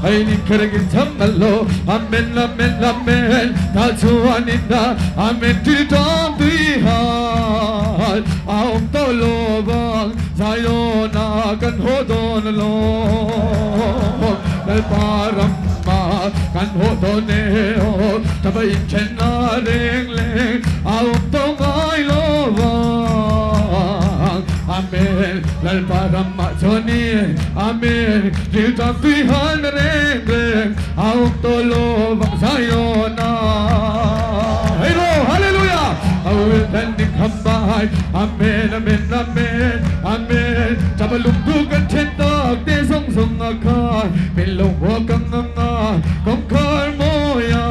Ai ni thamalo Amen amen amen. Ta chuan na Amen ti tam tui hal Aom to lo bang Zion kan ho don lo Lal param ma kan ho don ne ho Ta ba in chen na reng leng Aom to ngai lo bang Amen. Lal param ma choni Amen. Ti tam tui hal reng reng Aom to lo bang Zion Hello, hallelujah. I will then come by. Amen, amen, amen, amen. Chabalung tu kan chen tak te song song a kha. Min long ho kang nga kong khar mo ya.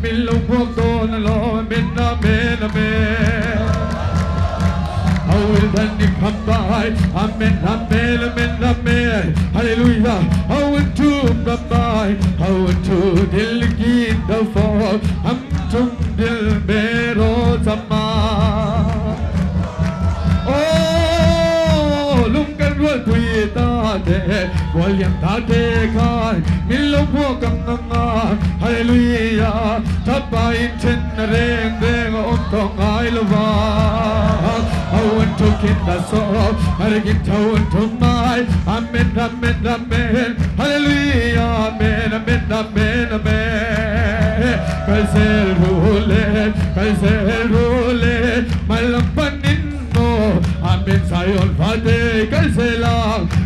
Min long ho to na lo. Amen, amen, amen. I will then come by. Amen, amen, amen, amen. Hallelujah. I will to by. I will to dil ki the for. Am tum dil mero zama. Oh, lung kan rual pui ta te, waliam ta te khai, min lo phu kang nga, hallelujah, thapa in chen reng reng om to ngai lo va. I want to get the soul, I get to to my, amen, amen, amen, hallelujah, amen, amen, amen, amen. Kaisel rule, kaisel rule, malampanin mo, amen Zion fate, kaisela,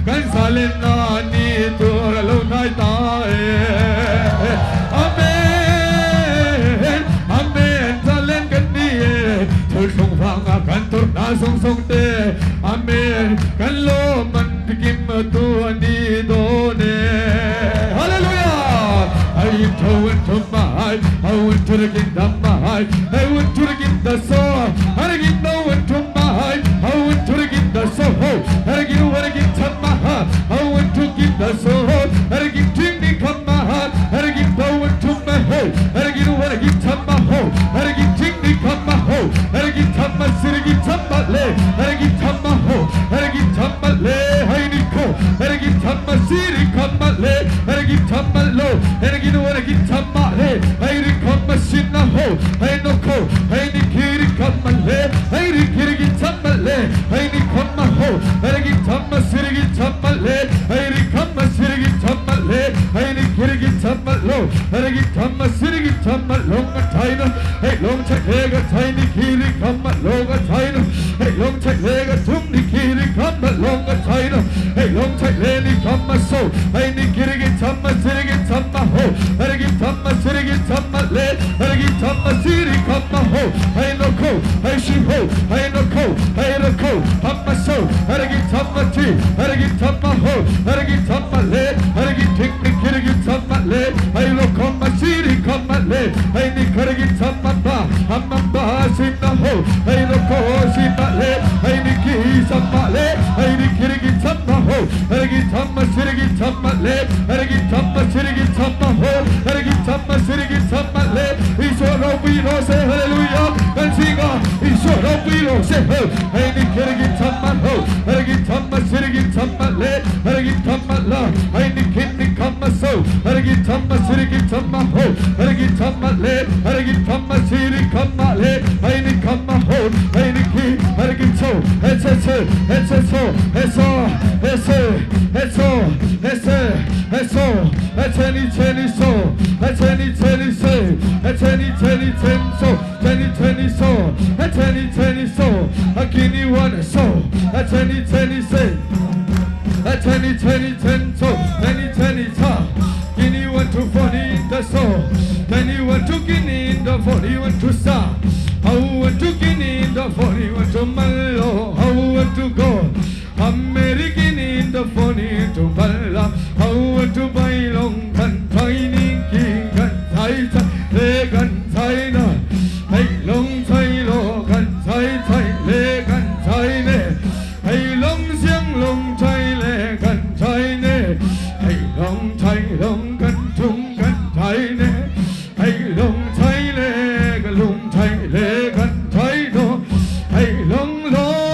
kaisalen na ni tur lo nai ta e. Amen, amen, zalen kan ni e, thul song vanga kan tur na song song te, amen, kan lo man kim tu ani do ne. Hallelujah! I to to my, I went to the kingdom my, I went to the kingdom so, I get no one to my, I went to the kingdom so, I get what I get to my, I went to get the so, I get to me come my, I get no one to my ho, I get what I get to my ho, I get to me come my ho, I get to my city get to my le, I get to my ho, I get to my le, I need ko, I get to my city come my le, I get to my lo, I get what I get to my le, I get come my sin na ho, I no ko, I need kiri come my le, I need kiri get to my le, I need come my ho, I get to my city get to my le, I need come my city get to my le, I need kiri get to my lo, I get to my city get to my long China, hey long check lega tiny kiri come my long China, hey long check lega tum ni kiri come my long China, hey long check leni come my soul, I need kiri get to my city get to my ho, I get to my city get to my le, I get to my city come my ho, I no ko, I she ho, I no ko, I no ko, I'm my soul, I get to my tea, I get to my ho, I get to my le, I get take me kiri get to my le, I no come my city come my le, I need kiri get to my ba, I'm my ba sin na ho, I no ko sin my le, I need ki some my le, I need kiri get to my ho, I get to my city get to my le, I get to my city get to my ho, I get to my city get to my le, Isoro we no say hallelujah, and sing on, Isoro we no say ho, I need kiri get to my ho, I get to my city get to my le, I get to my la, I need kidney come my soul, I get to my city get to my ho, I get to my le, I get to my city come my le, I need come my ho, I need key, I get to, it's a it's a so, it's a, it's a, it's a, it's a, it's a, it's any any so, it's any any say, it's any any ten so, any any so, it's any any so, a guinea one so, it's any any say. Twenty twenty ten so, 20 20 ta, guinea one to 40 the so, 21 to guinea the 41 to sa, how one to guinea the 41 to malo, how one to go, American in the 40 to bala, how one to buy long kan tiny king kan tai tai le kan tai na, hey long tai lo kan tai tai le kan tai ne, hey long xiang long tai le kan tai ne, hey long tai long kan tung kan tai ne, hey long tai le kan long tai le kan tai no, hey long lo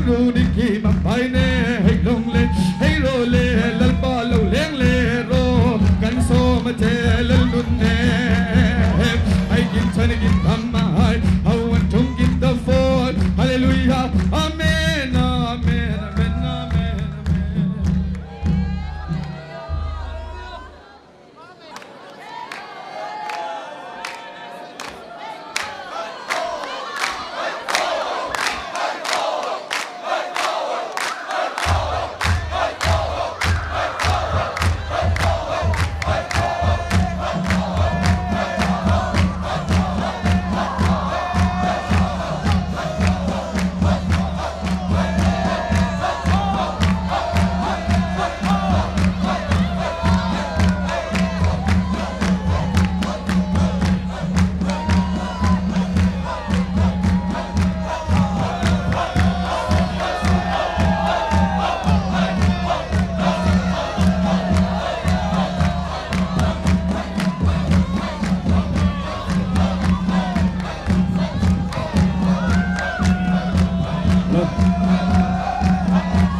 ru ni ki ma pai ne hei long le hei ro le lalpa lo leng le ro kan so ma che lal nun ne ai kin chan kin tham ma hai hau an chung kin the for hallelujah amen amen amen amen amen.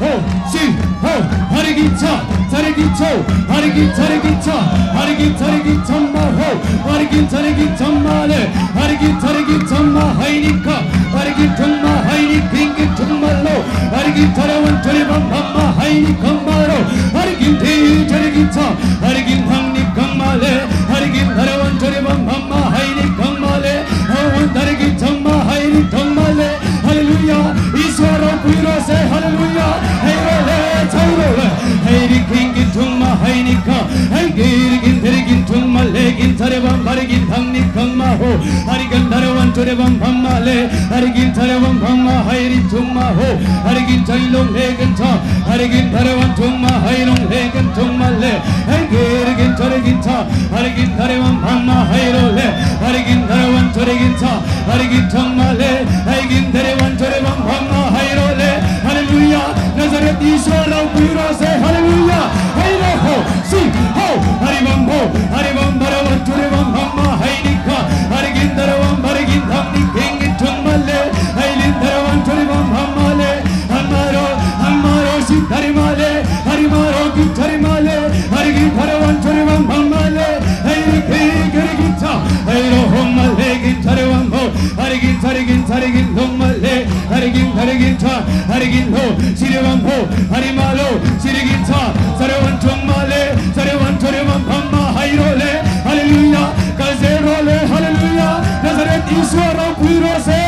Ho si ho harigi cha charigi cho harigi charigi cha harigi charigi chamma ho harigi charigi chamma le harigi charigi chamma haini ka harigi chumma haini kingi chumma lo harigi charawan choribam hamma haini kamma ro harigi thi charigi cha harigi hangni kamma le harigi charawan choribam hamma haini kamma le hawan harigi chamma haini kamma le hallelujah Ishwara puiro se hallelujah hey ro le chairo le hey king thumma haini ka hey gir gin thir gin thumma le gin charebam harigin thangni kamma ho harigan dharawan chorebam hamma le harigin charebam hamma hairi thumma ho harigin chailong le gan cha harigin dharawan thumma hairong le gan thumma le hey gir gin charegin cha harigin dharebam hamma hairo le harigin dharawan choregin cha harigin thumma le haigin dharewan chorebam hamma hairo le hallelujah Nazareth Ishwara puiro se hallelujah hairo ho si ho haribam ho haribam bharawan chorebam hamma haini ka harigin dharawan harigin thangni kingin thumma le hailin dharawan chorebam hamma le hamaro hamaro si dharimale harimaro ki dharimale harigin dharawan chorebam hamma le hairi ki garigin cha hairo homma le gin dharewan ho harigin charigin charigin homma le harigin harigin cha harigin ho siriwan ho harimalo sirigin cha sarawan chumma le sarawan chorebam hamma hairo le hallelujah kazero le hallelujah Nazareth Ishwara puiro se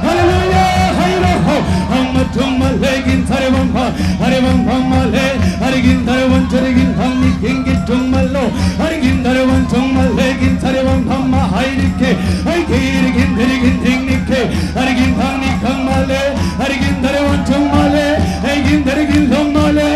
hallelujah hairo ho hamma chumma le gin charebam ha haribam hamma le harigin dharawan charigin hamni kingin chumma lo harigin dharawan chumma le gin charebam hamma hairike haigirigin dhirigin dhingnike harigin thangni kamma le harigin dharawan chumma le haigin dharigin lomma le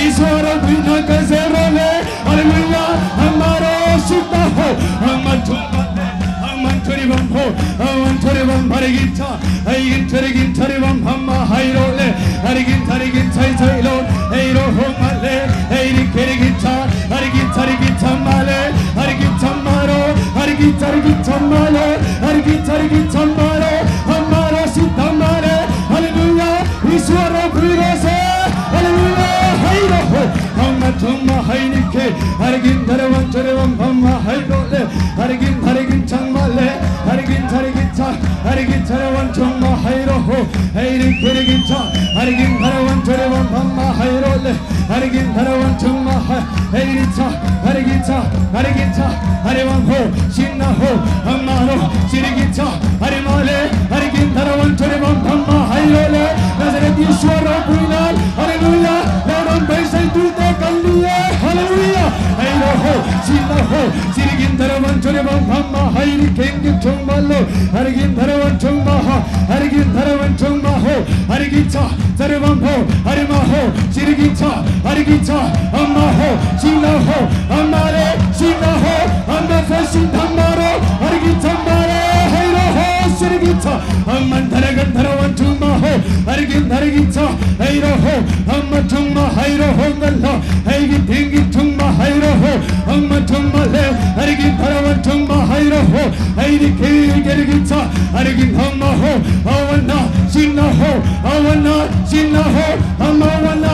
Ishwara puiro kazero le hallelujah hamaro sita ho hamma chumma le hamma choribam ho hamma choribam harigin cha haigin charigin charibam hamma hairo le harigin charigin chai chai lo hairo homma le hairi kerigin cha harigin charigin chamma le harigin chammaro harigin charigin chamma le harigin charigin chamma ro hammaro siddhamma le hallelujah Ishwara puiro se hallelujah hairo ho hamma chumma haini ke harigin dharawan chorebam hamma hairo le harigin harigin chamma le harigin charigin cha harigin charawan chumma hairo ho hairi kerigin cha harigin dharawan chorebam hamma hairo le harigin dharawan chumma hairi cha harigin cha harigin cha hariwan ho sinna ho hamma ro sirigin cha harimale harigin dharawan chorebam hamma hairo le Nazareth Ishwara puinal hallelujah laram baisai dute kalliye hallelujah hairo ho sinna ho sirigin dharawan chorebam hamma hairi kengin chumma lo harigin dharawan chumma ha harigin dharawan chumma ho harigin cha charebam ho harima ho sirigin cha harigin cha amma ho sinna ho ammare sinna ho amma fasin dhammaro harigin chammare hairo ho sirigin cha amman dharagan dharawan chumma ho harigin harigin cha hairo ho amma chumma hairo ho ngalla haigin thingin chumma hairo ho amma chumma le harigin dharawan chumma hairo ho hairi ke gerigin cha harigin hamma ho awanna sinna ho awanna sinna amawana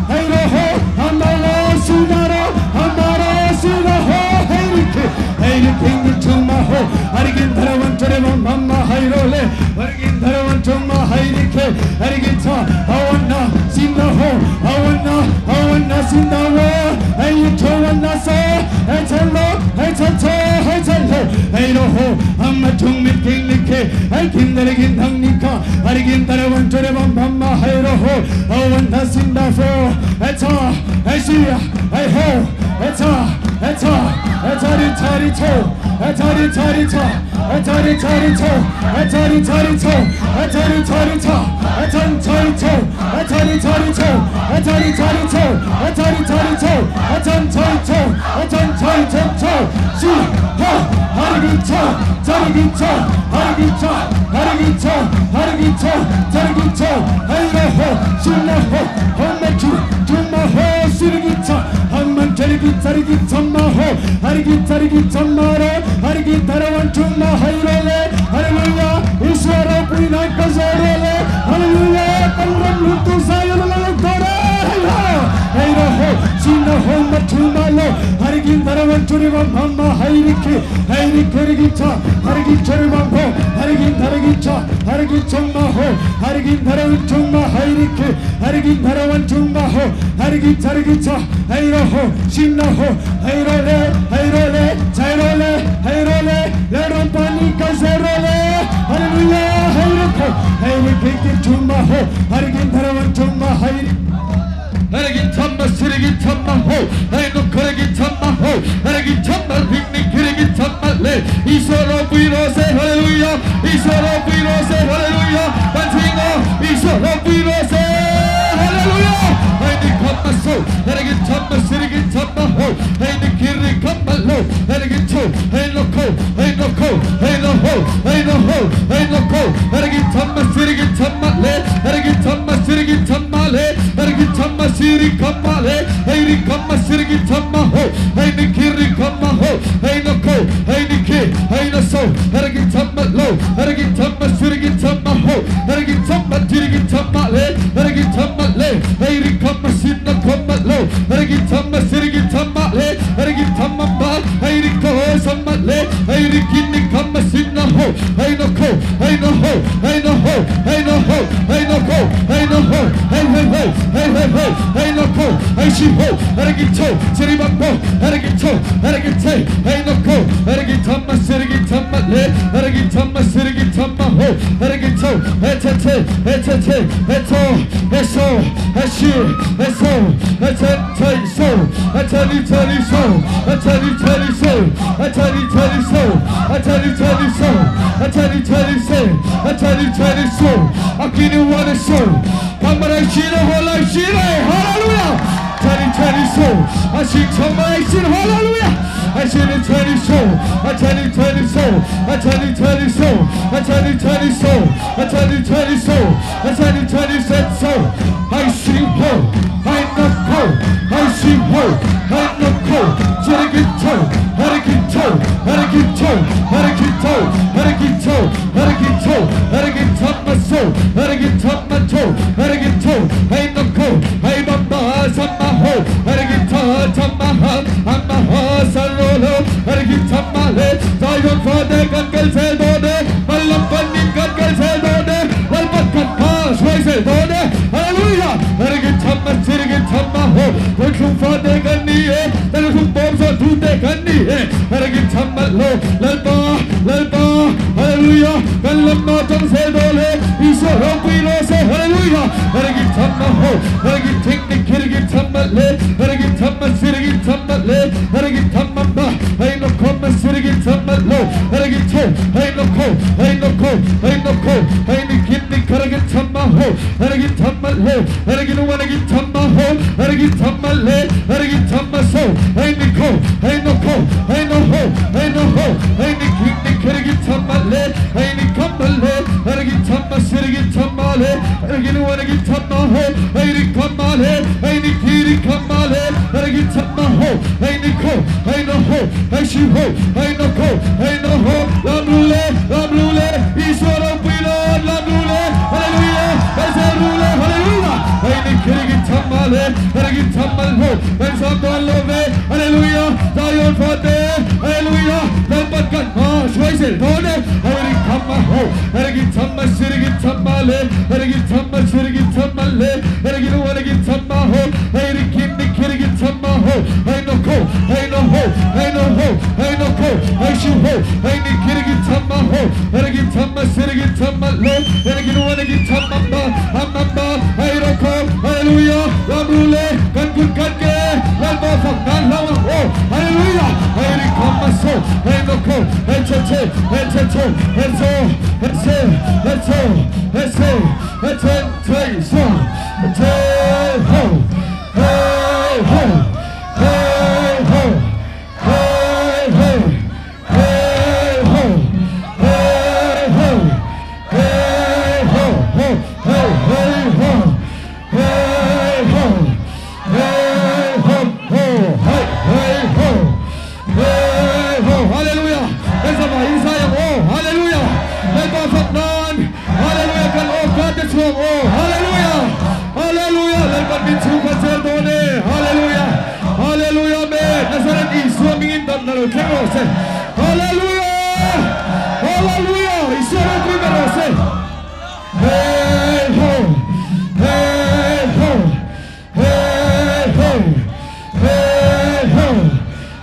hayroho amawa sinaro amara sinaho hayriki hayriki chumaho harigin dharavan chare mamma hayrole harigin dharavan chumma hayrike harigin cha awana sinaho awana awana sinawo haychowana so haychalo haychacho haychalo hayroho amma chungmin kingnike haykindarigin dhangnika harigin dharavan chare mamma hayroho awana sinafo haycha haysia hayho haycha haycha haychari chari cho haychari chari cha haychari chari cho haychari chari cho haychari chari cha haychan chari cho haychari chari cho haychari chari cho haychari chari cho haychan chari cho haychan chari cho cho si ha harigin cha charigin cha harigin cha harigin cha harigin cha charigin cha hayroho sinaho homachu chumaho sirigin cha hamman charigin charigin chammaho harigin charigin chammaro harigin dharavan chumma hayrole hallelujah Ishwara puina kazorole hallelujah kanram lutu sayolole dore hayroho sinaho machumalo harigin dharavan churivam hamma hayriki hayriki cha harigin churivam ho harigin dharigin cha harigin chumma ho harigin dharavan chumma hayriki harigin dharavan chumma ho harigin charigin cha hayroho sinaho hayrole hayrole chayrole hayrole leron pani kazerole hallelujah hayriko hayriki chumma ho harigin dharavan chumma hayri 하르긴 참마 시르긴 참마호 하이노 거르긴 참마호 하르긴 참마 빅니 기르긴 참마레 이소로 부이로세 할렐루야 이소로 부이로세 할렐루야 반칭어 이소로 부이로세 할렐루야 하이니 컴마소 하르긴 참마 시르긴 참마호 하이니 기르 컴말로 하르긴 초 하이노코 하이노코 하이노호 하이노호 하이노코 하르긴 참마 시르긴 참마레 하르긴 참마 시르긴 참마레 하르긴 참마 시리 컴마레 하이리 컴마 시르긴 참마호 하이니 기르 컴마호 하이노코 하이니키 하이노소 하르긴 참마로 하르긴 참마 시르긴 참마호 하르긴 참마 지르긴 참마레 하르긴 참마레 하이리 컴마 신나 컴마로 하르긴 참마 시르긴 참마레 하르긴 참마바 하이리 코 삼마레 하이리 긴니 컴마 신나호 하이노코 하이노호 하이노호 하이노호 하이노코 하이노호 하이호호 하이호호 하이노코 하이시호 하르긴 초 시리방보 하르긴 초 하르긴 체 하이노코 하르긴 참마 시르긴 참마레 하르긴 참마 시르긴 참마호 하르긴 초 해체체 해체체 해초 해소 해시 해소 해체체소 해체리체리소 해체리체리소 해체리체리소 해체리체리소 해체리체리세 해체리체리소 아끼는 원했소 간발의 시로 홀라이 시로 할렐루야 체리체리소 아신 천마의 신 할렐루야 아신은 체리소 아체리체리소 아체리체리소 아체리체리소 아체리체리소 아체리체리세소 하이시호 하이노코 하이시호 하이노코 체리기초 하리기초 하리기초 하리기초 하리기초 하리기초 하리기참마소 하리기참마초 하리기초 하이노코 하이밤바 삼마호 하리기차 참마하 암마하 살로로 하리기참마레 자연 파데 간결 세도네 말람반니 간결 세도네 랄박간파 소이세도네 할렐루야 하리기참마 시리기참마호 골충파데 간니에 달충범사 두대 간니에 하리기참말로 랄바 랄바 할렐루야 갈람마 정세도네 이소로 부이로세 할렐루야 하리기참마호 하리기팅니 기르기참말레 하리기참마 시리기참말레 하리기참마마 하이노코마 시리기참말로 하리기초 하이노코 하이노코 하이노코 하이니긴니 가르기참마호 하리기참말로 하리기누와나기참마호 하리기참말레 하리기참마소 하이니코 하이노코 하이노호 하이노호 하이니긴니 가르기참말레 하이니캄말레 하리기참마 시리기참말레 하리기누와나기참마호 하이리캄말레 하이니키리캄말레 하리기참마호 하이니코 하이노호 하이시호 하이노코 하이노호 람룰레 람룰레 이소로 부이로 람룰레 할렐루야 발사룰레 할렐루야 하이니 Hergithammal ho, Ensam dawn lo ve, Hallelujah, Zion fate, Hallelujah, Lalpan kan hma hruai zel dawn e, Hergithamma ho, Hergithamma Sirgithamma le, Hergithamma Sirgithamma le, Hergilu Hergithamma ho, Herikindi Kirgithamma ho, Heinoko, Heino ho, Heino ho, Heinoko, Heishu ho, Heini Kirgithamma ho, Hergithamma Sirgithamma le, Hergilu Hergithamma ba, Amma ba, Heiroko, Hallelujah, Lamrule, kan kut kan ke, Lalpa fak nan hlau ang aw, Hallelujah, Heirikhamma so, Heinoko, Heicheche, Heichecho, Heiso, Heise, Heiso, Heise, Heichen, Chei, so, Chei, ho, Hei, ho, Hei, ho, Hei, ho, Hei, ho, Hei, ho, Hei, ho, ho, Hei, hei, ho, Hei, ho, Hei, ho, ho, Hei, hei, ho, Hei, ho, Hallelujah! Kan zama in zai ang aw, Hallelujah! Lalpa fak nan, Hallelujah! Kan aw ka te chhuak aw, Hallelujah! Hallelujah! Lalpan min chhungkhat zel dawn e, Hallelujah! Hallelujah! Amen! Nazareth Isua mingin damna lo thleng rawh se, Hallelujah! Hallelujah! Isua ropui ber rawh se. Hey ho! Hey ho! Hey ho! Hey ho!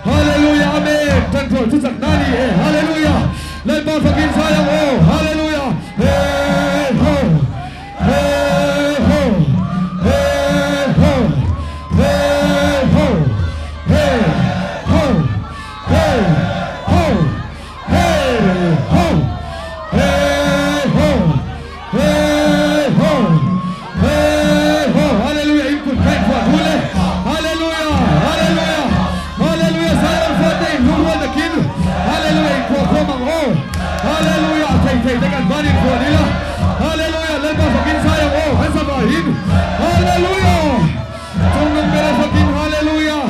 Hallelujah! Amen! Tan thual chu chak na ni e. Hallelujah! Lalpa fakin zai ang aw. Hallelujah! Hey ho! Hey ho! Hey ho! Hey ho! Hey ho! Hey ho! Hey ho! Hey ho! Hey ho! Hey ho! Hallelujah! In kut khain phuah thul e. Hallelujah! Hallelujah! Hallelujah! Zion fate in hlur rual takin Hallelujah in phuah khawm ang aw. Hallelujah! Thei thei te kan ban in phuah ila. Hallelujah! Lalpa fakin zai ang aw. Kan zava hin. Hallelujah! Chungnung bera fakin Hallelujah!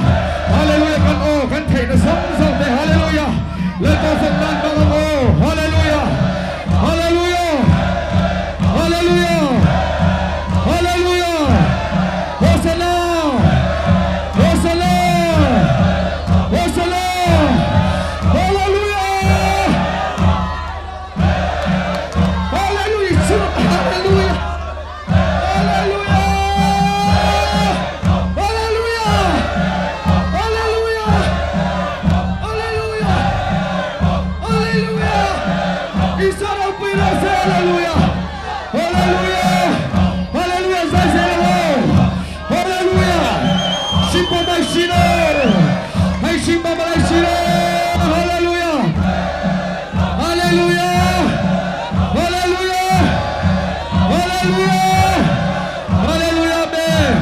Hallelujah! Kan aw kan theihna zawng zawng te Hallelujah! Lalpa fak nan bang ang aw Hallelujah! Hallelujah! Hallelujah! Hallelujah! Hosanna! Hosanna! Hosanna! Hallelujah! Hallelujah! Hallelujah! Hallelujah! Hallelujah! Hallelujah! Hallelujah! Hallelujah! Isua ropui rawh se Hallelujah! Hallelujah! Hallelujah! Zai zel ang aw! Hallelujah! Simba mai sino! Hei Simba malai sino! Hallelujah! Hallelujah! Hallelujah! Hallelujah! Hallelujah Amen!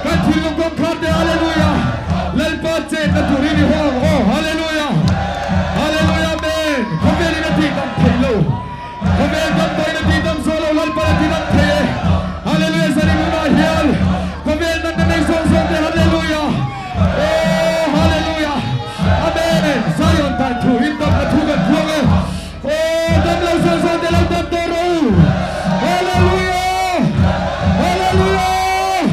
Kan thinlung kawngkhar te Hallelujah! Lalpa chetna turin i haw ang aw Hallelujah! Hallelujah Amen! Khawvelin a tihdam thei lo. Khawvel damdawiin a tihdam zawh lo Lalpan a tidam thei e. Hallelujah Zanin hunah hian khawvel natna nei zawng zawng te Hallelujah! Aw Hallelujah! Amen! Zion dan thu in damna thu kan phuang e. Aw damlo zawng zawng te lo dam tawh rawh u. Hallelujah! Hallelujah!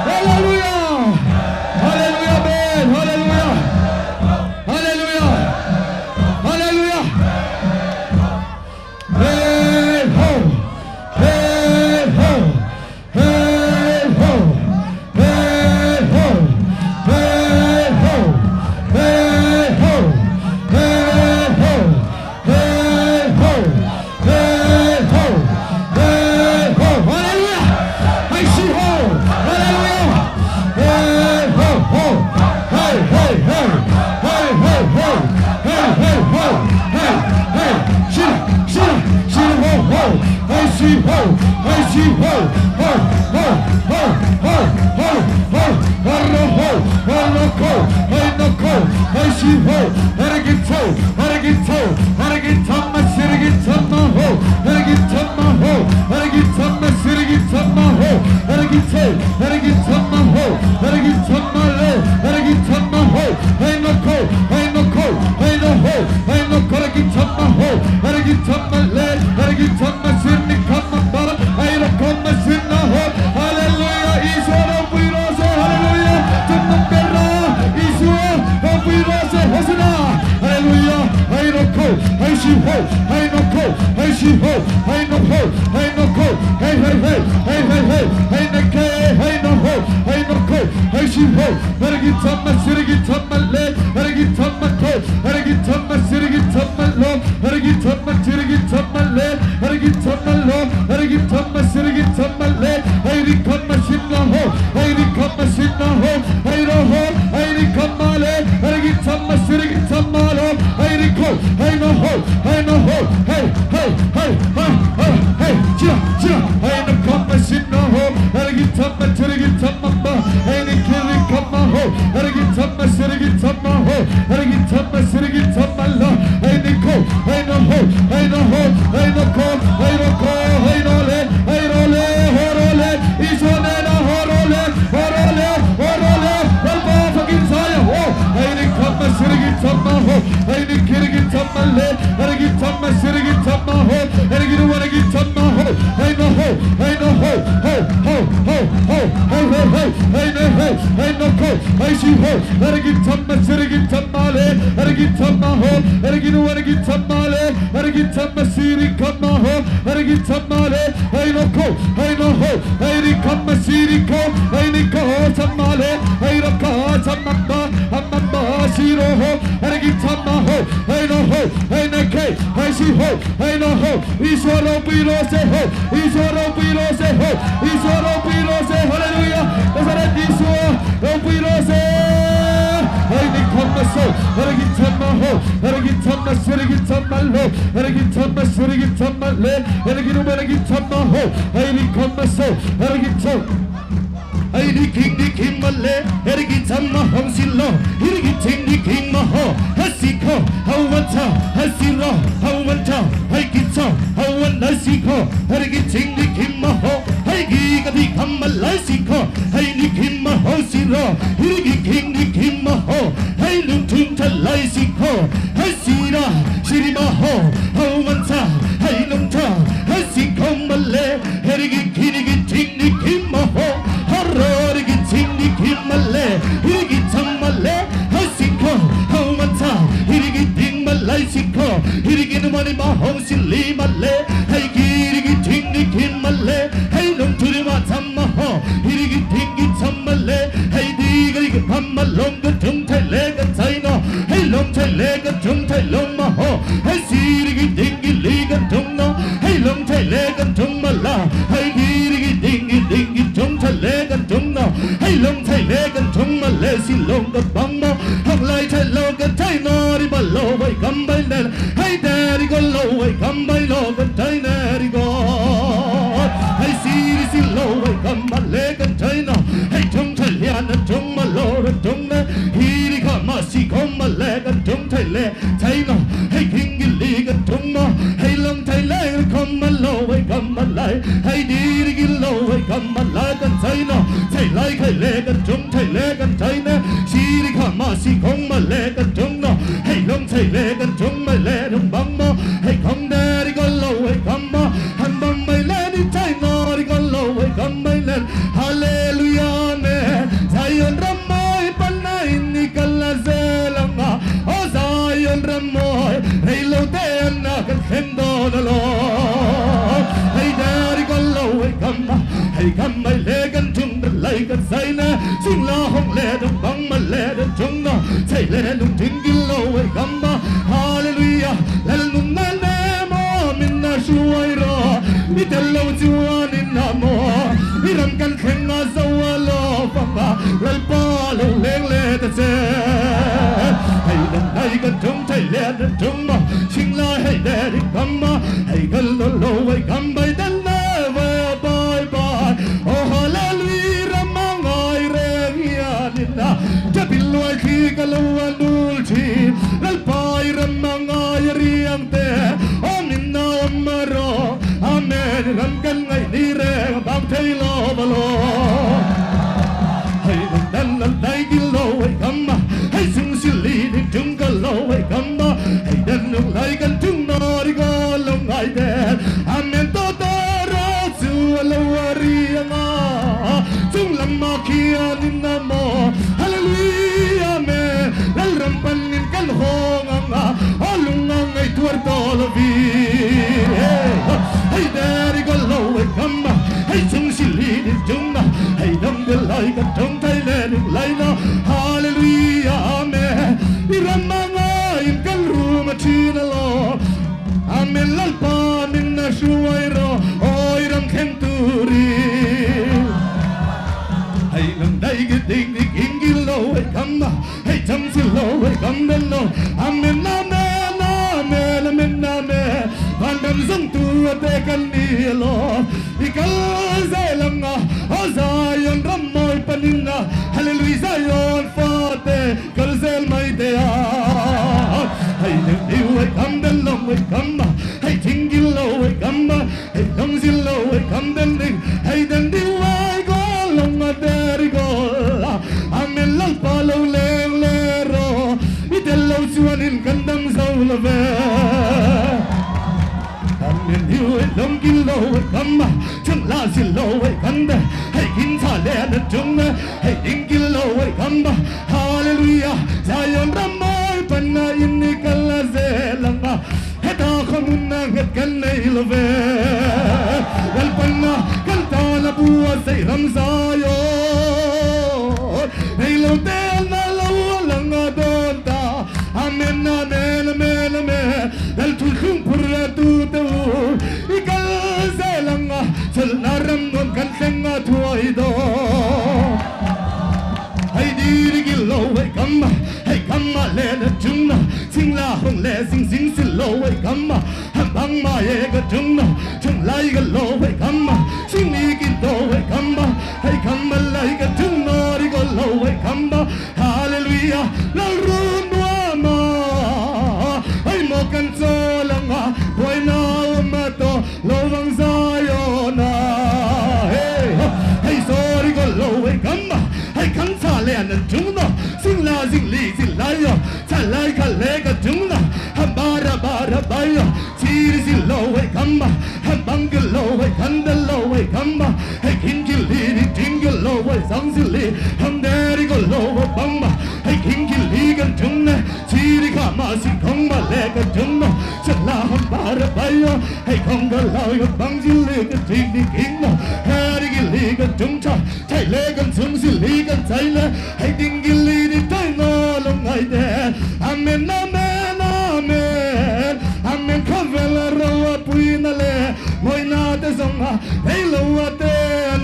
Hallelujah! Hallelujah Amen! Hallelujah! Hallelujah! Hallelujah! Hey ho! Hey ho! Hey ho! Hey ho! Hey ho! Hey ho! Hey ho! Hey ho! Hey ho! Hey ho! Hallelujah! Hei si ho! Hallelujah! Hey ho ho! Hey hey hey! Hey hey hey! Hey hey hey! Hey hey! Si si si ho ho! Hey si ho! Hey si ho! Ho ho ho ho ho ho! Ho ho! Ho no ko! Hey no ko! Hey si ho! Hergit ho! Hergit ho! Hergit thamma sirgit thamma ho! Hergit thamma ho! Hergit thamma sirgit thamma ho! Hergit ho! Hergit thamma ho! Hergit thamma lo! Hergit thamma ho! Hey no ko! Hey no ko! Hey no ho! Hey no ko! Hergit thamma ho! Hergit thamma le! Hergit thamma sirni khamma ba! Hey no khamma sirna ho! Hallelujah! Isua ropui rawh se! si ho, hey no ho, hey no ko, hey hey hey, hey hey hey, hey ne ke, hey no ho, hey no ko, hey si ho, hergi thamma sirgi thamma le, hergi thamma ko, hergi thamma sirgi thamma lo, hergi thamma sirgi thamma le, hergi thamma lo, hergi thamma sirgi thamma le, hey ri khamma sinna ho, hey ri khamma sinna ho, hey ro ho, hey ri khamma le, hergi thamma sirgi thamma lo, hey ri ko, hey no ho, hey no ho, hey hey hey hey hey hey, chia chia, hey no khamma sinna ho, hergi thamma sirgi thamma ba, hey ni kiri khamma ho, hergi thamma sirgi thamma ho, hergi thamma sirgi thamma la, hey ni ko, hey no ho, hey no ho, hey no ko, hey no ko, hey no le, hey ro le, ho ro le, isho ne na ho ro le, ho ro le, ho ro le, lalpa fakin saya ho, hey ni khamma sirgi thamma ho, hey ni kirgi thamma le, hergi thamma sirgi thamma ho, hergi ru hergi thamma ho, hey no ho, hey no ho, ho ho ho ho, ho ho ho, hey no ho, hey no ko, hey si ho, hergi thamma sirgi thamma le, hergi thamma ho, hergi ru hergi thamma le, hergi thamma siri khamma ho, hergi thamma le, hey no ko, hey no ho, hey ri khamma siri ko, hey ni ko thamma le, hey ro ka thamma ba, amma ba si ro ho, hergi thamma ho, hey no ho, hey ne ke, hey si ho, hey no ho, Ishwaro piro se ho, Ishwaro piro se ho, Ishwaro piro se, hallelujah, Nazareth Ishwaro piro se, hey ni khamma so, hergi thamma ho, hergi thamma sirgi thamma lo, hergi thamma sirgi thamma le, hergi ru hergi thamma ho, hey ni khamma so, hergi thamma. Hey ni king ni king ma le, hergi thamma hong si lo, hergi ting ni king ma ho, hasi ko, hau wan cha, hasi ro, hau wan cha, hey ki cha, hau wan na si ko, hergi ting ni king ma ho, hey gi ka di kham ma lai si ko, hey ni king ma ho si ro, hergi king ni king ma ho, hey lung thung tha lai si ko, hey si ra, si ri ma ho, hau wan cha, hey lung cha, hey si ko ma le, hergi king ni ting ni king ma ho, 하러리기 칭니 김말레 이리기 참말레 하시커 하우만차 이리기 띵말라이시커 이리기는 머리 마홍실리 말레 하이기리기 팅니 김말레 하이농투리마 참마허 이리기 팅기 참말레 하이디가리기 밤말롱그 중탈레가 차이너 하이롱탈레가 중탈롱마허 하시리기 띵기 리가 중너 하이롱탈레가 중말라 하이기리기 띵기 띵기 중탈레가 중너 하이롱탈레가 중말레 실롱가 방모 학라이 탈로가 차이너리 발로바이 감바이네 하이데리고 로바이 감바이로가 차이네리고 하이시리 실로바이 감말레가 차이너 하이중탈리아는 중말로는 중네 히리가 마시 콤말레가 중탈레 차이너 하이킹길리가 중모 하이롱탈레 콤말로바이 감말라이 하이디리길로바이 감말라가 차이너 차이라이 칼레가 중탈레가 차이네 시리가 마시 콤말레가 중노 하이롱탈레가 중말레 중방모 하이콩다리고 로바이 감마 한방말레니 차이너리고 로바이 감마일레 할렐루야 네 자연 ramai panai ni kala zelanga o Zion ramai reilo te anna kan khendo lo hey dari ko lo hey kamma hey kamma le kan chung lai kan sai na sing la hong le dong bang ma le dong chung no chai le lung ting gi lo hey kamma hallelujah lal num na ne mo min na shuai ro mi tel lo chuan in na mo mi ram kan kheng na zo lo fa ma lal pa lo leng le ta che hey dan dai kan chung chai le dan chung ma sing la hey de ri kamma hey gal lo lo wai kam bai dan na wa bye bye oh hallelujah ramangai re hianina chabilwai khi kalwa nul chi lal pai ramangai riang te o min na omaro amen ram kan ngai ni re bang thei lo ba lo hey dan dan dai gi lo hey kamma hey sung si li ni chung ka lo hey kamma hey dan nung lai kan chung no ri go lo ngai de amen to to ro chu lo ri nga chung lam ma khia nin na mo hallelujah amen lal ram pan nin kan hawng anga a lung a ngaih tuar tawh lovin Hei there go lo e kam a hei chung si li ni chung a hei dang de lai ka tawng thai le ning lai na Hallelujah Amen I ram anga in kan rum a thin a lo Amen Lalpa min na hruai rawh aw i ram thleng turin Hei nang dai ki ding ni king ki lo hei kam a hei chang si lo hei kam den lo Amen Amen Amen Amen Amen Van ram zawng tu a te kan ni lo I kal zel ang a aw Zion ram mawi panin a Hallelujah Zion fate kal zel mai te a Hei nang diu hei kam den lo hei kam a hei thing gil lo hei kam a hei dang zil lo hei kam den ding hei den diu ai go long a der go la Amen Lalpa lo leng le ro i tel lo chuanin kan dam zo lo ve Amen hiu hei long gil lo hei kam a chung la zil lo hei kan de hei kin cha le na chung hei ding gil lo hei kam a Hallelujah Zion ram mawi panna in ni kal a zel anga heta khawmunna nghet kan nei lo ve Lalpanna kan tan a bu a zei ram Zion nei lo te an a lo a lang a dawn ta Amen Amen Amen Amen Lal thu thlung phur a tu te u i kal zel anga chawlhna ram nuam kan thleng a thuai dawn. Hei dir i gil lo hei kam a hei kam a le na chung na ching la hong le sing sing sil lo hei kam a han bang ma ye ka chung na chung lai ka lo hei kam a sing ni kin to hei kam a hei kam a lai ka chung no ri ko lo hei kam a Hallelujah lal run nuam a hei mo kan chawl anga buai nau ma to lo vang Zion a hey hei sorry ko lo hei kam a hei khang cha le an chung no sing la jing li jing lai yo cha lai kha le ka chung na ham ba ra ba ra ba yo chi ri si lo hei kam a ham bang ke lo hei khan de lo hei kam a hei kin ki li ri ting ke lo hei sang si li ham de ri ko lo hei bang ma hei kin ki li kan chung na chi ri kha ma si khong ma le ka chung no cha la ham ba ra ba yo hei khong ka lo yo bang ji li ka ting ni king no he ri ki li ka chung cha chai le kan chung si li kan chai le hei ding ki li ni tai no long ai de Amen Amen Amen Amen khawvel ro a pui na le moi na te zong a hei lo a te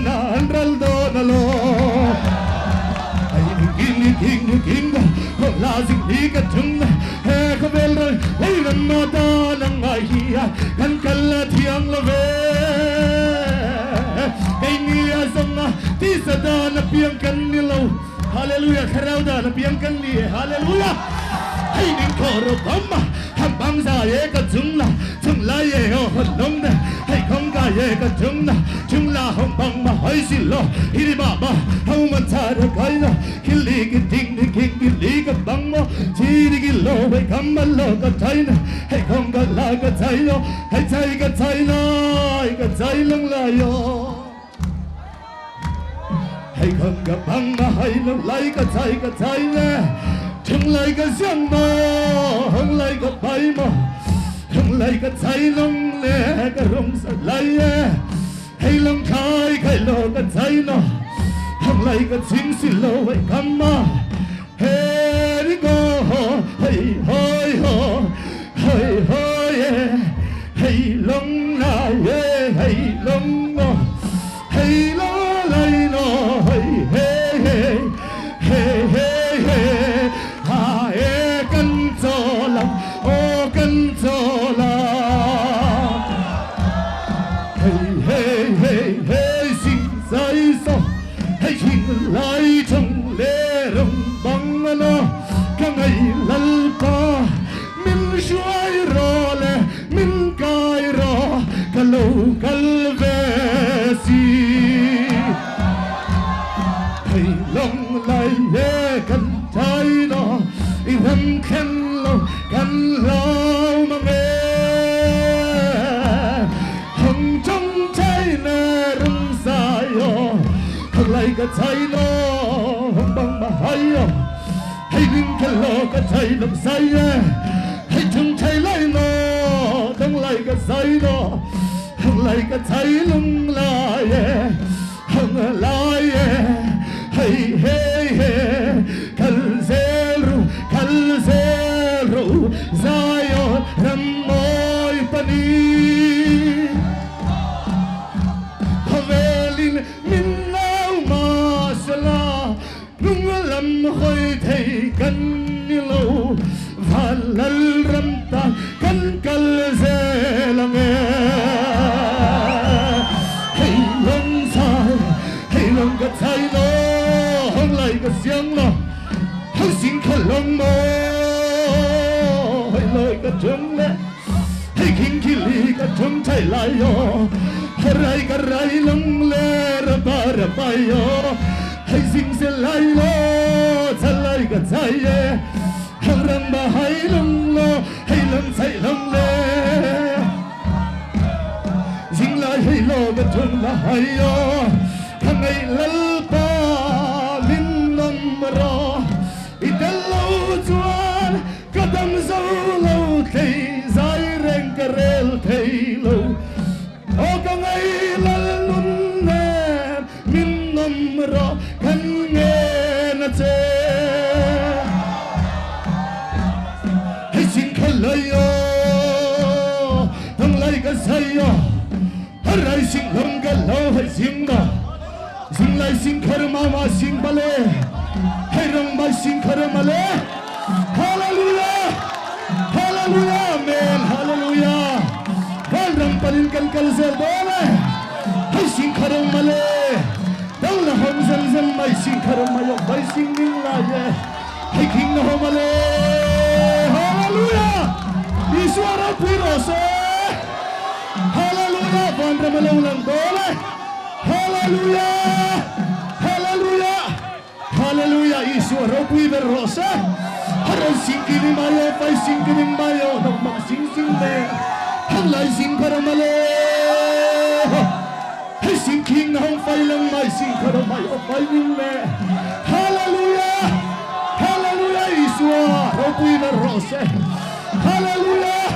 na an ral do na lo hei king ni king ni king ko la jing ni ka chung na he khawvel ro hei ram ma ta na ngai hi a kan kal la thiang lo ve kei ni a zong a ti sa da na piang kan ni lo Hallelujah thlarau da na piang kan ni Hallelujah hei ning kho ro bam a ham bang za ye ka chung la chung la ye ho hon long ne hei khong ka ye ka chung na chung la hong bang ma hoi si lo hi ri ba ba hau man cha ra kai na ki li ki ding ni king ki li ka bang mo chi ri ki lo hei kam ma lo ka chai na hei khong ka la ka chai lo hei chai ka chai lai ka chai lang la yo hei khong ka bang ma hei lo lai ka chai ka chai le chung lai ka siang mo hong lai ka bai mo hong lai ka chai long le ka rong sa lai e hei long khai khai lo ka chai no hong lai ka ching si lo hei kam ma he ri go ho hei hoi ho hoi hoi e hei long la ye hei long no hei lo lai no hei hei hei hei hei hei ha e kan cho lam o kan cho lam hei hei hei hei sing sai so hei ching lai chung le rong bang lo ka ngai lal pa min hruai ro le min kai ro ka lo kal ve si hei long lai ye kan chai no i ram khen lo kan lau mang e hong trong chai na rung sa yo hong lai ka chai no hong bang ma hai yo Hei ning kha lo ka chai lam sai e Hei chung chai lai no dang lai ka sai no Hang lai ka chai lung lai e Hang lai e Hei hei he Kal zel ru kal zel ru Zion ram mawi pani Khawvelin min nau mahsela Hnung lam hawi thei kan ni lo, van lal ram tan kan kal zel ang e. Hei lawng chai, hei lawng ka chai law, hawng lai ka siang law, hei sing kha lawng maw, hei lawi ka tung le, hei khing khi li ka tung thai lai aw, rai ka rai lawng le ra ba ra bai aw. Hei zing se lai law chal lai ka chai e hang rang ba hai lung law hei lam chai lam le zing lai hei law ka thung la hai o ka ngai lal pa min nam ro i tel lo chuan ka dam zo lo thei zai reng ka rel thei lo Aw ka ngai lal nun nen min nawm rawh kan ngen a che. Hei sing kha lai aw dang lai ka zai aw har rai sing lam ka lo hei sing ma sing lai sing khar ma ma sing bale hei rang mai sing khar ma le Hallelujah! Hallelujah! Amen! Hallelujah! Vanram panin kan kal zel dawn e. Hei sing kharang male. Dang la hom zem zem mai sing kharang mai ok bai sing ning lai e. Hei king na hom ale. Hallelujah! Isua ropui rawh se. Hallelujah! Vanram a lo lang dawn e. Hallelujah! Hallelujah! Hallelujah Isua ropui ber rawh se. Haran sing kini mai aw pai sing kini mai aw nang mak sing sing ve hang lai sing khara male hei sing king na hong fai lang mai sing khara mai aw pai ning le Hallelujah Hallelujah Isua ropui ber rawh se. Hallelujah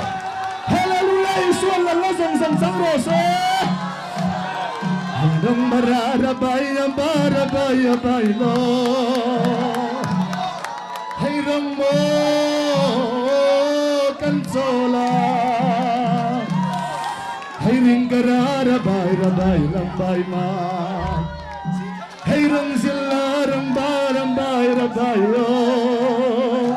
Hallelujah Isua lalla zawng zawng chang rawh se. Hei rang maw kan chawl a Hei ring ka ra ra bai ra bai lam bai ma Hei rang zil la rang ba ram bai ra bai aw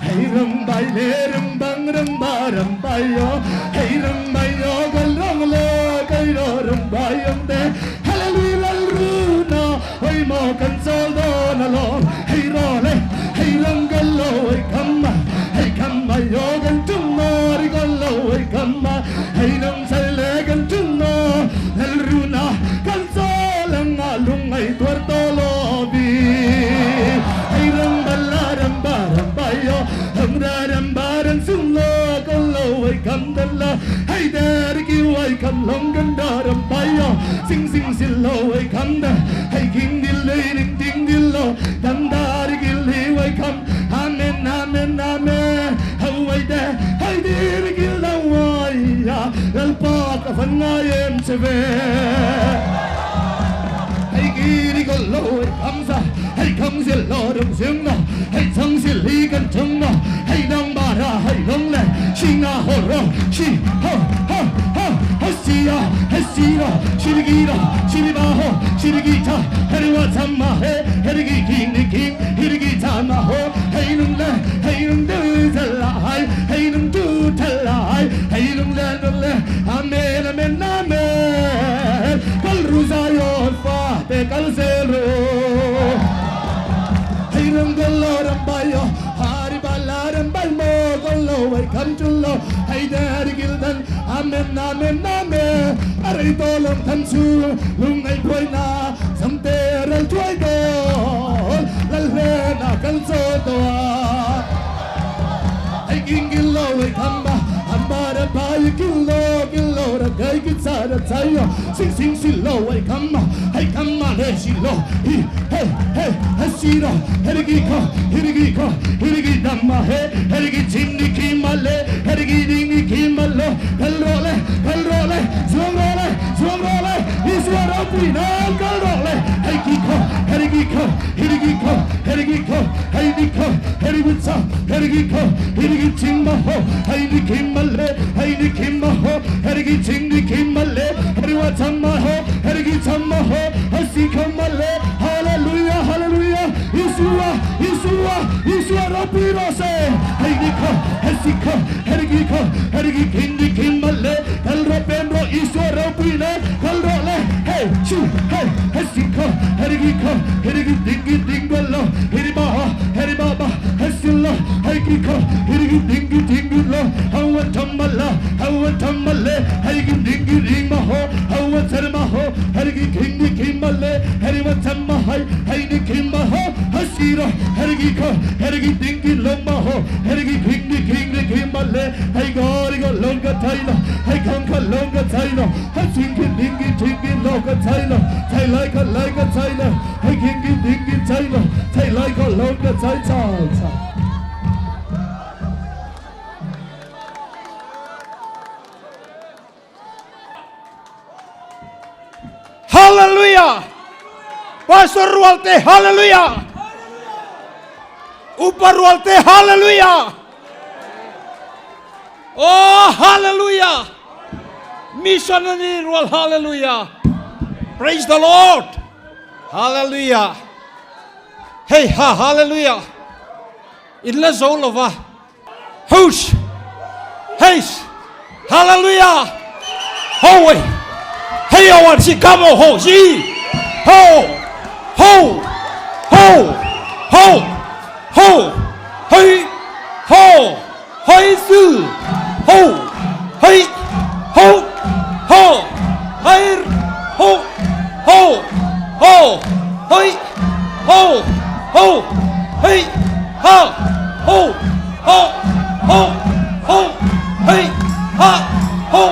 Hei rang bai le rang bang rang ba rang bai yo Hei rang bai yo gal rang le kai ro rang bai ang te Hallelujah lal ru na oi mo kan chol do na lo Hei ro le hei rang gal lo oi kham ma Hei kham ma yo gan chung no ri gal lo oi kham ma Hei nang sai le gan chung no lal ru na kan chol ang a lung ai tuar to lo bi Hei rang ba la ram ba ram ba yo hang ra ram ba ram sung lo con lo ai kham tan la hei de ri kiu ai kham long gan da ram ba yo sing sing sin lo ai kham da hei king dil le ning ting dil lo dam da ri gil li ai kham amen amen amen hau ai de hei di ri gil lo ai ya lal pa ka van ngai em che ve Hei ki ri con lo ai kham sa hei kham sil lo rong siang na hei chang sil li kan chang na hei nang ba ra hei long le si nga ho ro si ho ho ho ho si ya he si ro si ri gi ro si ri ba ho si ri gi cha he ri wa cham ma he he ri gi king ni king hi ri gi cha ma ho hei nung le hei nung du cha la hai hei nung du cha la hai hei nung le nung le amen amen amen kal ru Zion fa te kal zel ru Hei rang gol lo ram bai yo hari ba la ram bai mo gol lo wai kham chul lo hei de ri gil dan amen amen amen arei to lam than chu lung ngai phuai na sam te ral thuai do lal hle na kal cho to Hei king gil lo wai kham ba ham ba ra ba yi gil lo gil lo ra gai ki cha ra chai yo sing sing si lo wai kham ma hei kham ma le si lo hi he he he Hasira herigi kha herigi kha herigi damma he herigi chimni ki male herigi dingni ki malo kal ro le kal ro le zuang ro le zuang ro le Isua ropui nan kal ro le hei ki kha herigi kha herigi kha herigi kha hei ni kha herigi cha herigi kha herigi chimma ho hei ni ki male hei ni ki ma ho herigi chimni ki male heriwa chamma ho herigi chamma ho hasi kha male hallelujah hallelujah Isua Isua Isua ropui ro se hei ni kha hesi kha herigi kha herigi khindi khimale kal ro pen ro Isua ropui na kal ro le hey chu hey hesi kha herigi kha herigi dingi dingalo heri ba heri ba hesilla hei ki kha herigi dingi dingalo hawa thamala hawa thamale herigi dingi ring ma ho hawa tharma ho herigi khindi khimale heri wa thamma hai hei ni khimma ho hasira herigi kha herigi dingi loma ho herigi khindi khindi khimale hei gori go longa thaina hei khang kha longa thaina ha chingi dingi thingi loka thaina thai lai kha lai ka thaina hei khingi dingi thaina thai lai kha longa thai chai chai. Hallelujah! Pastor Rualte, hallelujah! Upa Rualte, hallelujah! Oh, hallelujah! Missionary Rual, hallelujah! Praise the Lord! Hallelujah! Hey ha, hallelujah! In la zo lova. Hush! Hey! Hallelujah! Ho wei! Hey awan si kamo ho si! Ho! Ho! Ho! Ho! Ho! Hey! Ho! Hey sư! Ho! Hey! Ho! Ho! Hey! Ho! Ho! Ho! Hey! Ho! Ho! Hey! Ha! Ho! Ho! Ho! Ho! Hey! Ha! Ho!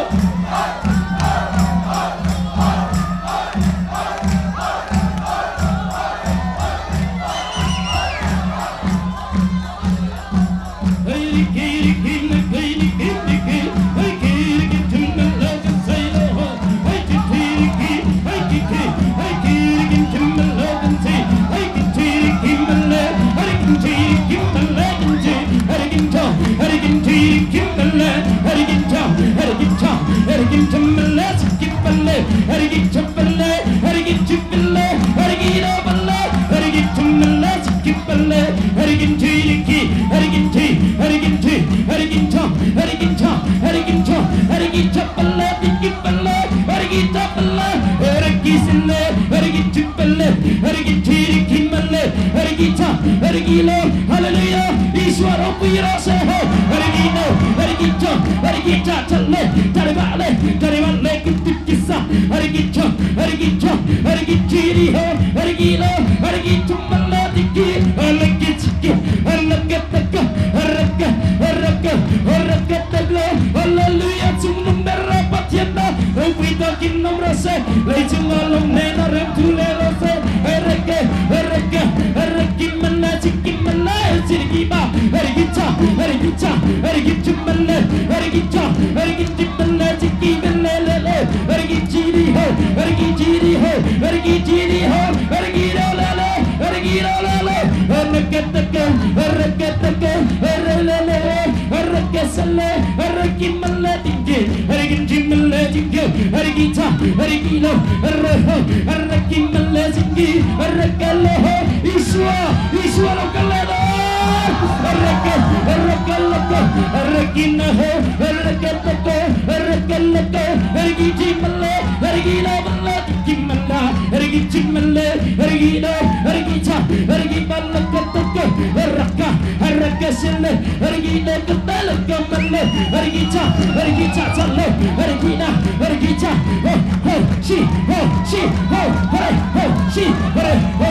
Hallelujah Isua ropui ro se ho herigi no herigi cha herigi cha challe taribale taribale kitikisa herigi cha herigi cha herigi chiri ho herigi lo herigi chumalla dikki herigi chikki herigi takka herigi herigi herigi takla hallelujah chungnum berra pathian ropui ta kinnam rase lei chunga lom ne na rem thule rase herigi herigi herigi manna chikki manna chirigi ba herigi cha herigi cha herigi chummalle herigi cha herigi chummalle chikki manne le le herigi chiri ho herigi chiri ho herigi chiri ho herigi ro le le herigi ro le le herigi takka herigi takka herre le le herigi salle herigi malle dinge herigi chimmalle dinge herigi cha herigi lo herre ho herigi malle dinge herigi lo ho Isua Isua lo kalle do herigi herigi lo herigi na ho herigi takka herigi lakka herigi chimmalle herigi lo malle dinge malla herigi chimmalle herigi lo herigi cha herigi mallaka takka heraka heraka sille herigi lo katalaka malle herigi cha herigi cha challe herigi na herigi cha ho ho shi ho shi ho hare ho shi hare ho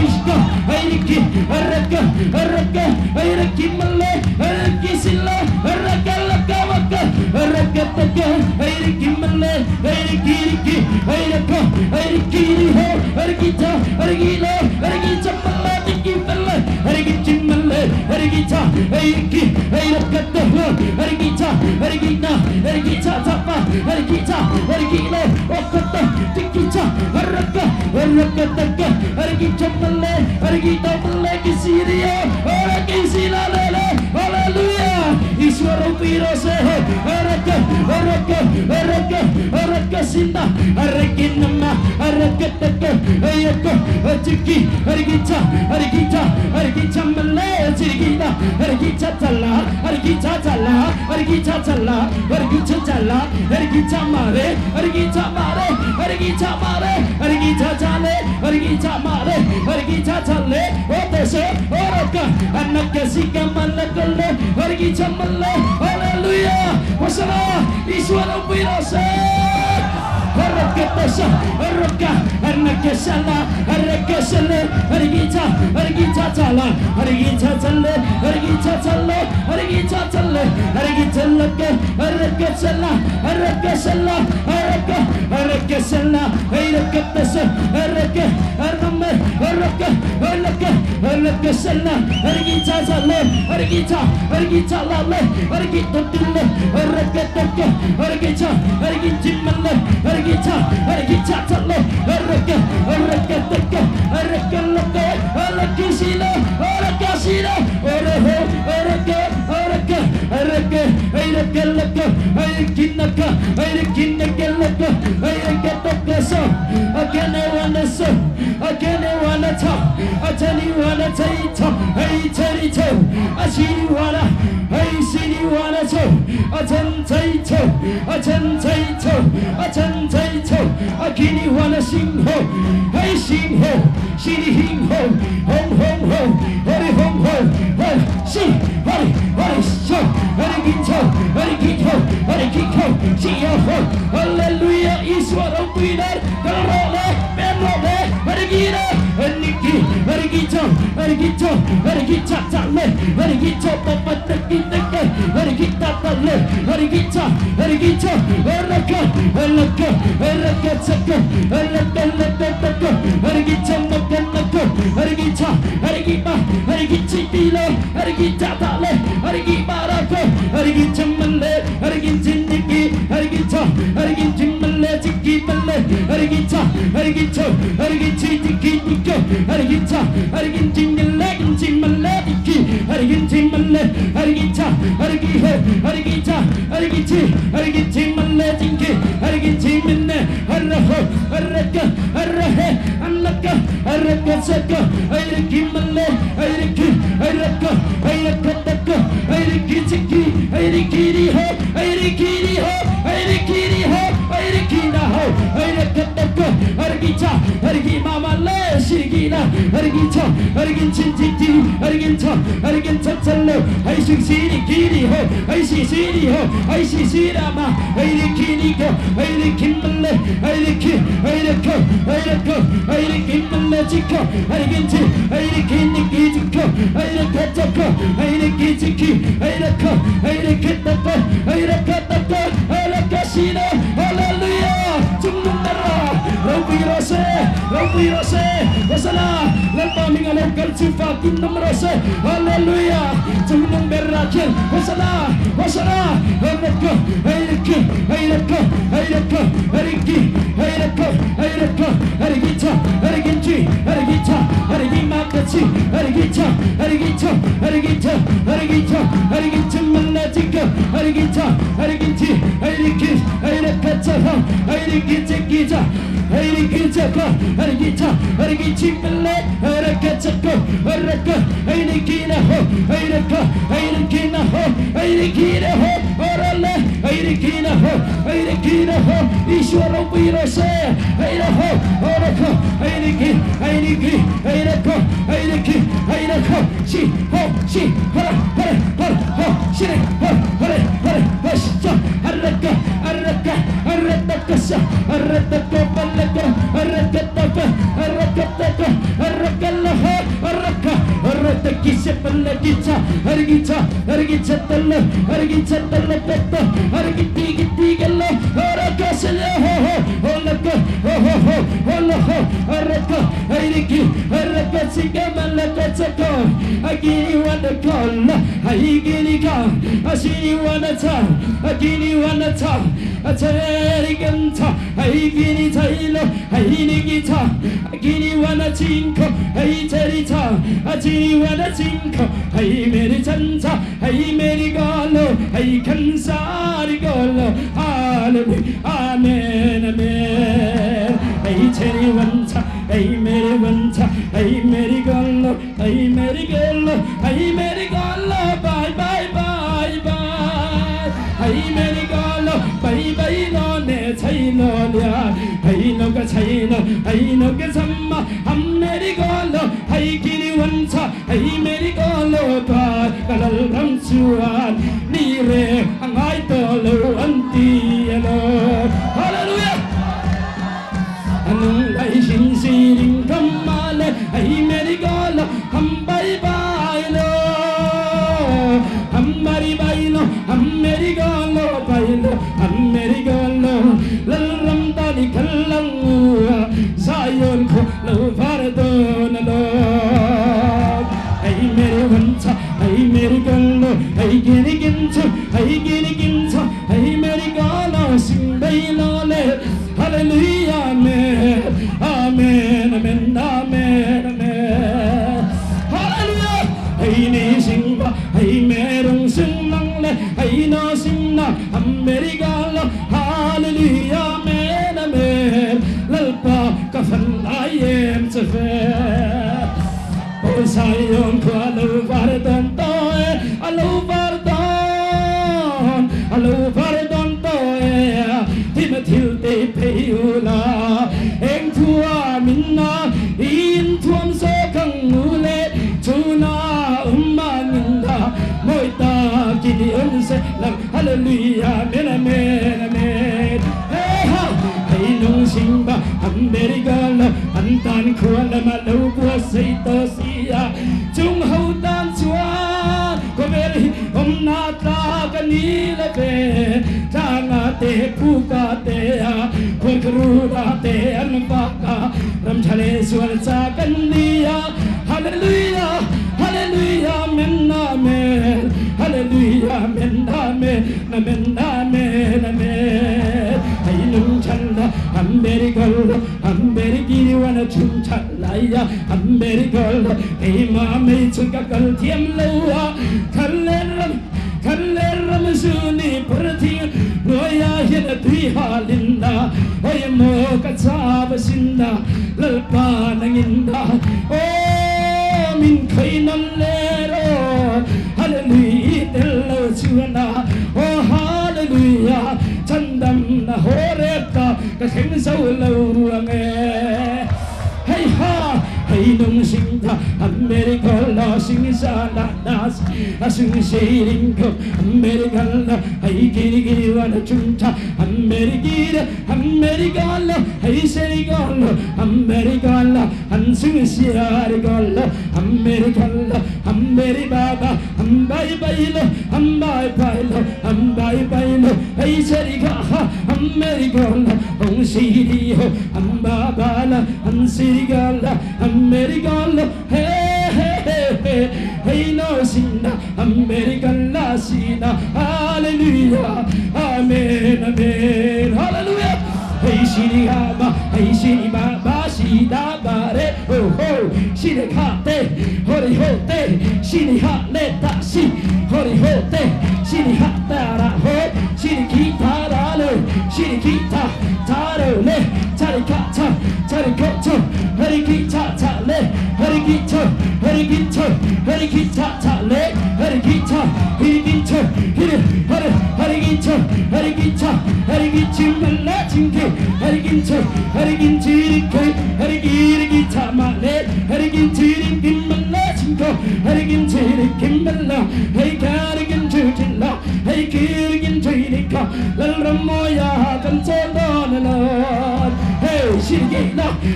herigi heraka heraka herigi malle herigi sille heraka lakka makka heraka takka herigi malle herigi rigi heraka herigi ho herigi cha herigi lo herigi cha malle dingi malle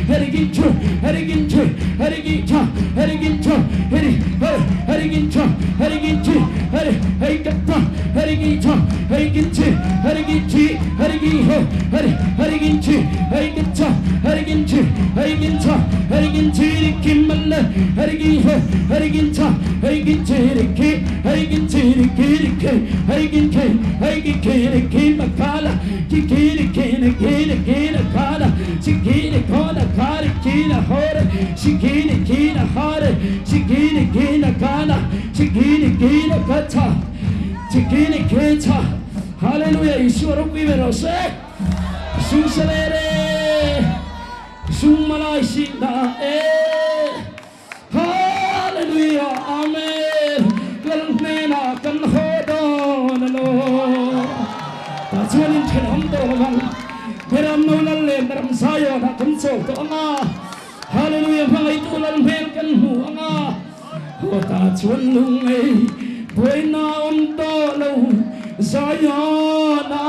Hey, Herigin chu, herigin chu, herigin cha, herigin cha, heri, heri, herigin cha, herigin chi, heri, hei katta, herigin cha, herigin chi, herigin chi, herigin ho, heri, herigin chi, herigin cha, herigin chi, herigin cha, herigin chi, rikin malle, herigin ho, herigin cha, herigin chi, riki, herigin chi, riki, riki, herigin ki, herigin ki, riki makala, ki ki ki ki ki kala, ki kona kari ki na hore, ki ki na hare, ki ki na kana, ki ki na kata, ki ki cha. Hallelujah, Yeshua ropui ve rawh se. Sung salere, sung malai si na e. Hallelujah, amen. Lal hmena kan ho don lo. Ta chuan in then om to wang. Beram no lal le ram sayo na kan chol to anga. Hallelujah, mangai tu lal hmel kan hu anga. Ho ta chuan lung ei, buai na om to lo Zion na.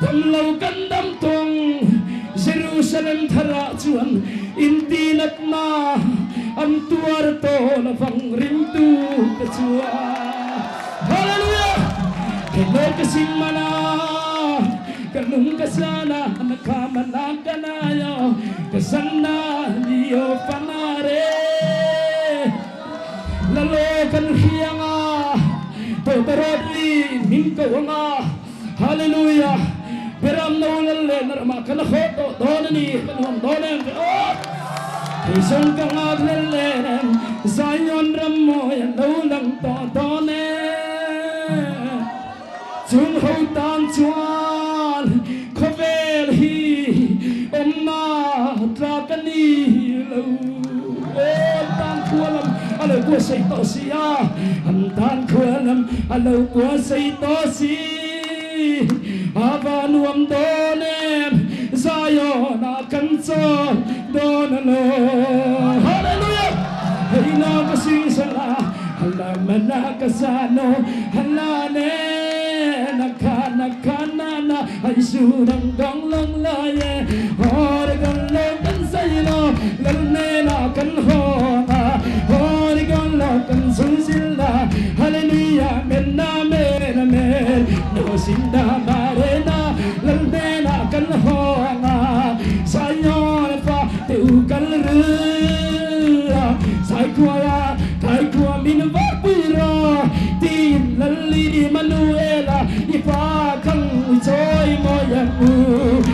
Dam lo kan dam tong Jerusalem thara chuan in tinat na an tuar to na vang rim tu ka chua. Hallelujah! Hello ka simana kanung kasana nakamana kanayo kasana niyo panare lalo kan hianga to tarotli min ko nga. Hallelujah! Peram no lalle narama kana kho to donani kanum donen o Isang kang aglalem Zion ram mo yan lo lang to done Chung ho tan chuan khovel hi om na tra kani lo o tan khualam alo ko sei to si a an tan khualam alo ko sei to si ava nuam donem Zion a kan cho don lo. Hallelujah! Hey na ka sing sala hala mana ka sano hala ne na ka na ka na na ai su dang dong long la ye hor gan lo kan sai lo lal ne na kan ho na hor gan lo kan su sil la hallelujah men na me na me no sin da mare na lal ne na kan ho na Zion fa te u kan ru sai qua tai qua min va pui ra tin lal li Manuela i fa khang choi mo yang u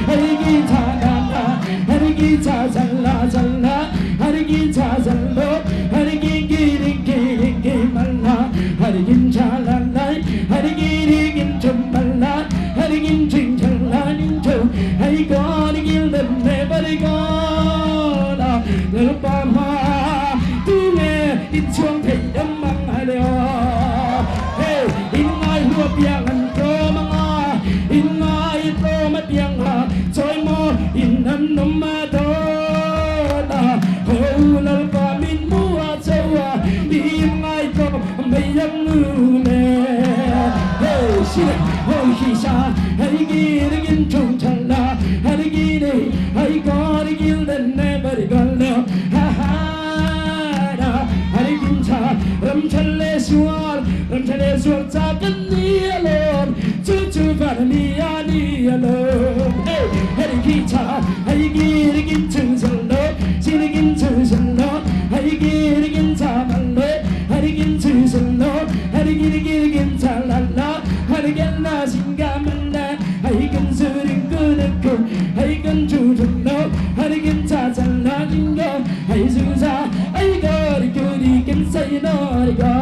hari gi cha na na hari gi cha chan la chan la hari gi cha chan lo hari gi gi ri gi ri gi ma la hari gi cha la la hari gi ri gi chum ma la hari gi ching chan la ning chu hari go ri gi len ne ba ri go la le pa ma tu me in chuang thei dam mang ha le hey in ngai hua piang an to ma in ngai to ma piang ha choi mo in nam nom ma do na ho lal pa min mu a chawa in ngai to mei yang nu me hey si le ho hi sa hari gi ri gin chung chan la hari gi ne hari go ri gi len ne ba ri go lo ha ha na hari gin cha ram chan le suar ram chan le suar cha kan ni alon chu chu va ni a ni alon hey hari gi cha hari gi ri gin chung chan lo si ri gin chung chan lo hari gi ri gin cha man lo hari gin chung chan lo hari gi ri gi ri gin cha la la hari gen na sing ga man la hari gen su ri gu na ku hari gen chu chan lo hari gin cha chan la jing go hari su cha ai go ri gu ri gen sai no ri go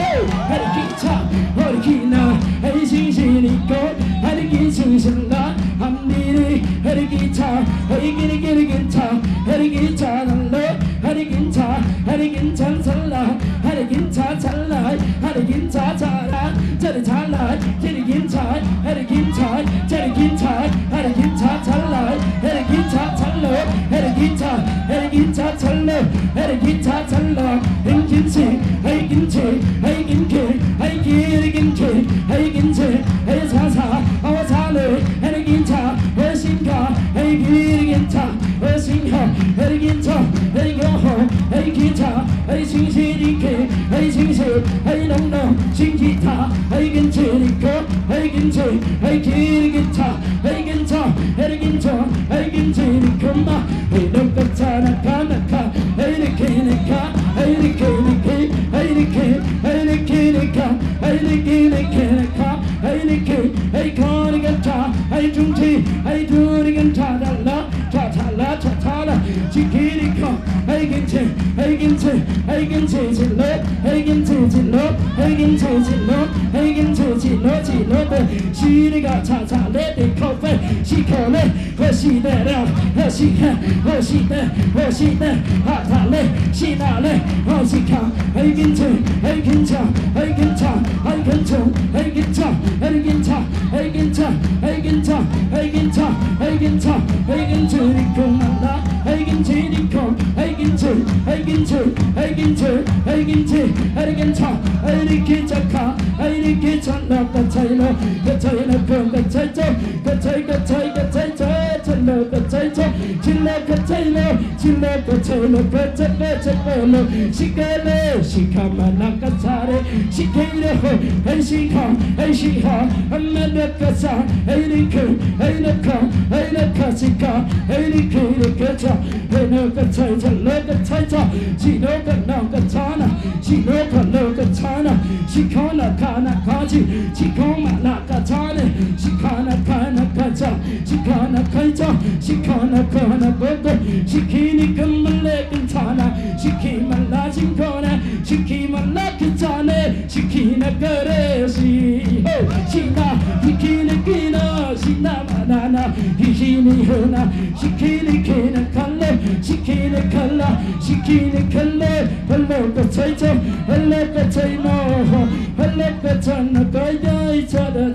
hey hari ki cha hari ki na hari sing sing ri go hari ki chu chan la ham ni ri hari ki cha hari gi ri gi ri gin cha hari ki cha nan lo hari gin cha hari gin chan chan la hari gin cha chan la hari gin cha cha la cha ri cha la chi ri gin cha hari gin cha cha ri gin cha hari gin cha chan la hari gin cha chan lo hari gin cha hari gin cha chan lo hari gin cha chan la hing gin chi hai gin chi hai gin ke hai gi ri gin ke hai gin chi hai cha cha awa cha le hari gin cha hai sing ka hai gi ri gin cha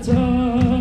Hello,